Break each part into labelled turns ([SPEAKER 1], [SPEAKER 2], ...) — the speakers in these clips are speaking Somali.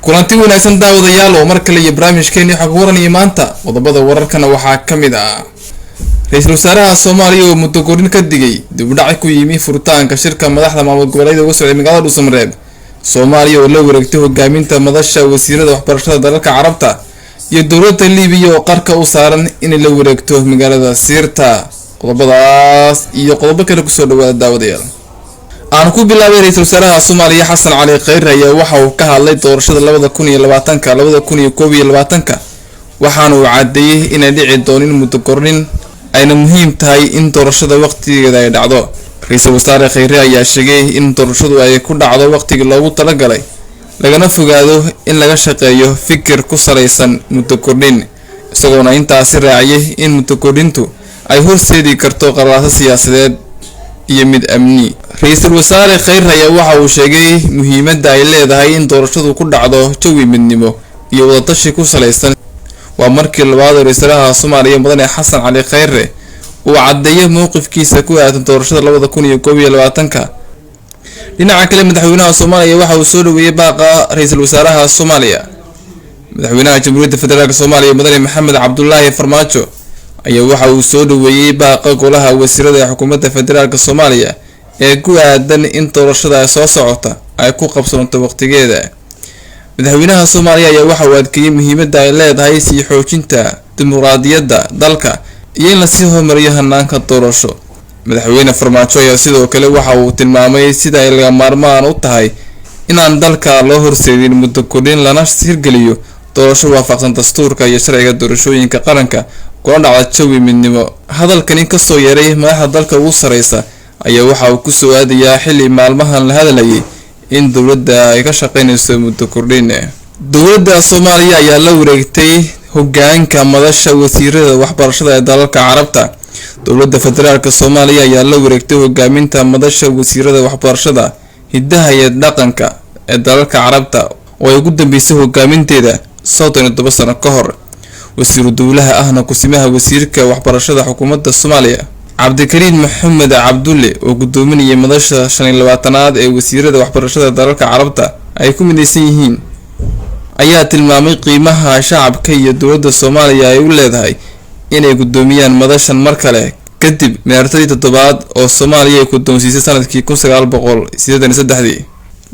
[SPEAKER 1] Kulanti wanaagsan daawadayaal, oo mar kale iyo barnaamijkeeni xog waran iyo maanta qodobada wararkana waxaa ka mid ah: ra-iisul wasaaraha Soomaaliya oo muddo kordhin ka digay dib u dhac ku yimi furitaanka shirka madaxda maamul goboleedyada uga socday magaalada Dhuusamareeb, Soomaaliya oo la wareegtay hogaaminta madasha wasiirada waxbarashada dalalka Carabta, iyo dowladda Liibiya oo qarka u saaran inay la wareegto magaalada Siirta. Qodobadaas iyo qodobo kale kusoo dhawaada, daawadayaal. Aan ku bilaabay, ra-iisul wasaaraha Soomaaliya Xasan Cali Kheyre ayaa waxa uu ka hadlay doorashada 2020-ka 2021-ka, waxaana uu cadeeyey inay dhici doonin muddo kordhin, ayna muhiim tahay in doorashada waqtigeeda ay dhacdo. Ra-iisul wasaare Kheyre ayaa sheegay in doorashadu ay ku dhacdo waqtigii loogu talagalay, lagana fogaado in laga shaqeeyo fikir ku salaysan muddo kordhin, isagoona intaasi raaciyay in muddo kordhintu ay horseedi karto qalaaso siyaasadeed iyo mid amni. Ra-iisul wasaare Kheyre ayaa waxa uu sheegay muhiimadda ay leedahay in doorashadu ku dhacdo jawi midnimo iyo wadatashi ku salaysan. Waa markii labaad oo ra-iisalaha Soomaaliya mudane Xasan Cali Kheyre uu caddeeyo mowqifkiisa ku aadan doorashada 2021-ka. Dhinaca kale, madaxweynaha Soomaaliya waxa uu soo dhaweeyey baaqa ra-iisul wasaaraha Soomaaliya. Madaxweynaha Jamhuuriyadda Federaalk Soomaaliya mudane Maxamed Cabdulaahi Farmaajo ayaa waxa uu soo dhaweeyey baaqa golaha wasiirada ee xukuumadda federaalk Soomaaliya ee ku aadan in doorashada soo socota ay ku qabsoonto waqtigeeda. Madaxweynaha Soomaaliya ayaa waxa uu adkeeyey muhiimadda ay leedahay sii xoojinta dimuqraadiyadda dalka iyo in lasii horumariyo hanaanka doorasho. Madaxweyne Farmaajo ayaa sidoo kale waxa uu tilmaamay sida ay laga maarmaan u tahay inaan dalka loo horseedin muddo kordhin, lana hirgeliyo doorasho waafaqsan dastuurka iyo sharciga doorashooyinka qaranka, kuna dhacda jawi midnimo. Hadalkani kasoo yeeray madaxda dalka ugu sareysa ayaa waxa uu kusoo aadayaa xilli maalmahan la hadlayay in dowladda ay ka shaqeynayso muddo kordhin. Dowladda Soomaaliya ayaa la wareegtay hogaanka madasha wasiirada waxbarashada ee dalalka Carabta. Dowladda Federaalk Soomaaliya ayaa la wareegtay hogaaminta madasha wasiirada waxbarashada, hidaha iyo dhaqanka ee dalalka Carabta, oo ay ugu dambeysay hogaaminteeda 37 sano ka hor. Wasiiru dowlaha ahna kusimaha wasiirka waxbarashada xukuumadda Soomaaliya Cabdikariin Maxamed Cabdulle oo gudoominayay madasha 25aad ee wasiirada waxbarashada dalalka Carabta ay ku mideysan yihiin ayaa tilmaamay qiimaha shacabka iyo dowladda Soomaaliya ay u leedahay inay guddoomiyaan madashan mar kale, kadib meertadii toddobaad oo Soomaaliya ay guddoonsiisay sanadkii 1983-dii.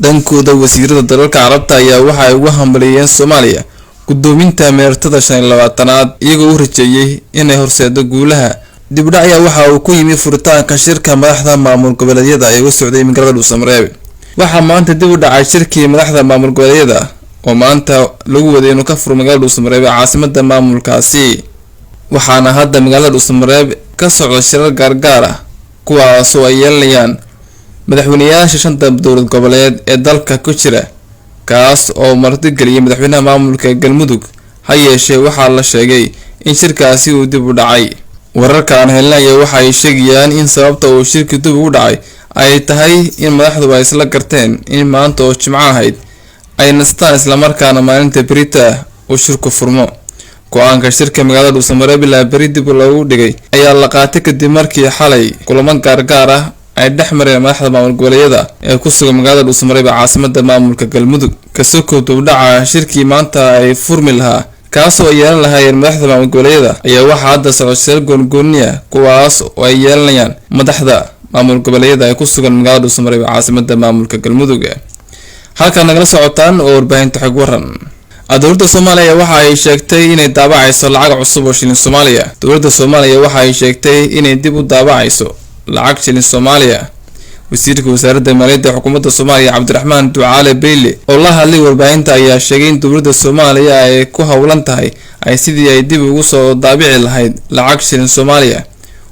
[SPEAKER 1] Dhankooda, wasiirada dalalka Carabta ayaa waxa ay ugu hambalyeeyeen Soomaaliya guddoominta meertada 25aad, iyagoo u rajeeyay inay horseedo guulaha. Dib u dhac ayaa waxa uu ku yimi furitaanka shirka madaxda maamul goboleedyada ee uga socday magaalada Dhuusamareeb. Waxaa maanta dib u dhacay shirkii madaxda maamul goboleedyada oo maanta lagu waday inuu ka furo magaalada Dhuusamareeb ee caasimada maamulkaasi, waxaana hadda magaalada Dhuusamareeb ka socda shirar gaargaar ah, kuwaasoo ay yeelanayaan madaxweyneyaasha shanta dowlad goboleed ee dalka ku jira, kaas oo martigeliyay madaxweynaha maamulka Galmudug. Ha yeeshee, waxaa la sheegay in shirkaasi uu dib u dhacay. Wararka aan helnaya waxa ay sheegayaan in sababta uu shirki dib ugu dhacay ay tahay in madaxdu ay isla garteen in maanta oo Jimco ahayd ay nastaan, islamarkaana maalinta berita uu shirku furmo. Go-aanka shirka magaalada Dhuusamareeb ilaa beri dib loogu dhigay ayaa la qaatay kadib markii xalay kulamo gaargaar ah ay dhex mareen madaxda maamul goboleedyada ee ku sugan magaalada Dhuusamareeb ee caasimada maamulka Galmudug. Kasoko dibdhaca shirkii maanta ay furmi lahaa, kaasoo ay yeelan lahaayeen madaxda maamul goboleedyada, ayaa waxaa hadda socod shirar goongooni ah, kuwaas oo ay yeelanayaan madaxda maamul goboleedyada ee ku sugan magaalada Dhuusamareeb ee caasimada maamulka Galmudug. Halkaad nagala socotaan oo warbaahinta xog waran. Dowladda Soomaaliya waxa ay sheegtay inay daabacayso lacag cusub oo shilin Soomaaliya. Dowladda Soomaaliya waxa ay sheegtay inay dib u daabacayso lacag shilin Soomaaliya. Wasiirka wasaaradda maaliyadda xukuumadda Soomaaliya Cabdiraxmaan Ducaale Beyle oo la hadlay warbaahinta ayaa sheegay in dowladda Soomaaliya ay ku howlan tahay ay sidii ay dib ugu soo daabici lahayd lacag shilin Soomaaliya.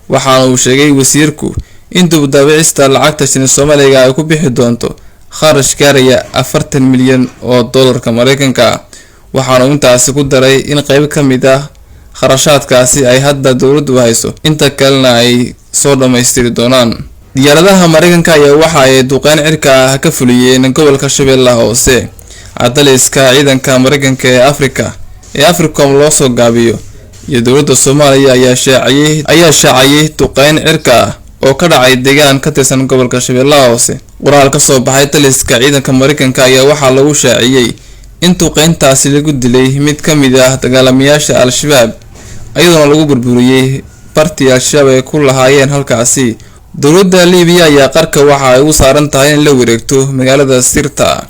[SPEAKER 1] Waxaana uu sheegay wasiirku in dib u daabicista lacagta shilin Soomaaliga ay ku bixi doonto kharash gaaraya 40 milyan oo dollarka Mareykanka ah. Waxaana uu intaasi ku daray in qeyb ka mid ah kharashaadkaasi ay hadda dowladdu hayso, inta kalena ay soo dhammaystiri doonaan. Diyaaradaha Mareykanka ayaa waxa ay duqeyn cirka ah ka fuliyeen gobolka Shabeellaha Hoose. Taliska ciidanka Mareykanka ee Africa ee Africom loo soo gaabiyo iyo dowladda Soomaaliya ayaa shaaciyay duqeyn cirka ah oo ka dhacay deegaan ka tirsan gobolka Shabeellaha Hoose. Qoraal ka soo baxay taliska ciidanka Mareykanka ayaa waxaa lagu shaaciyey In duqeyntaasi lagu dilay mid ka mid ah dagaalamayaasha Al-Shabaab, iyadoona lagu burburiyey bartii Al-Shabaab ay ku lahaayeen halkaasi. Dowladda Liibiya ayaa qarka waxa ay u saaran tahay in la wareegto magaalada Sirta.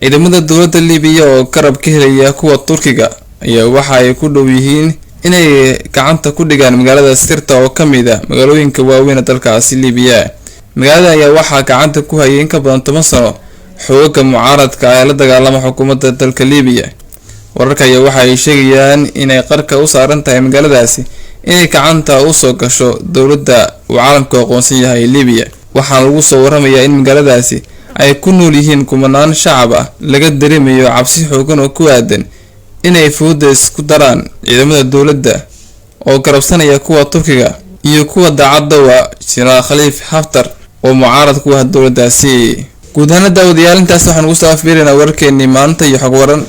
[SPEAKER 1] Ciidamada dowladda Liibiya oo garab ka helaya kuwa Turkiga ayaa waxa ay ku dhow yihiin inay gacanta ku dhigaan magaalada Sirta oo ka mid ah magaalooyinka waaweyn ee dalkaasi Liibiya. Magaalada ayaa waxaa gacanta ku hayay in ka badan 10 sano xoogaga mucaaradka ee la dagaalama xukuumadda dalka Liibiya. Wararka ayaa waxa ay sheegayaan inay qarka u saaran tahay magaaladaasi inay gacanta usoo gasho dowladda uu caalamku aqoonsan yahay Liibiya. Waxaana lagu soo waramayaa in magaaladaasi ay ku nool yihiin kumanaan shacab ah, laga dareemayo cabsi xoogan oo ku aadan inay fooda isku daraan ciidamada dowladda oo garabsanaya kuwa Turkiga iyo kuwa daacadda Jenaraal Khaliif Haftar oo mucaarad ku ah dowladdaasi. Guud ahaana, daawadayaal, intaas waxaan ugu soo afbeeraynaa wararkeenii maanta iyo xog waran.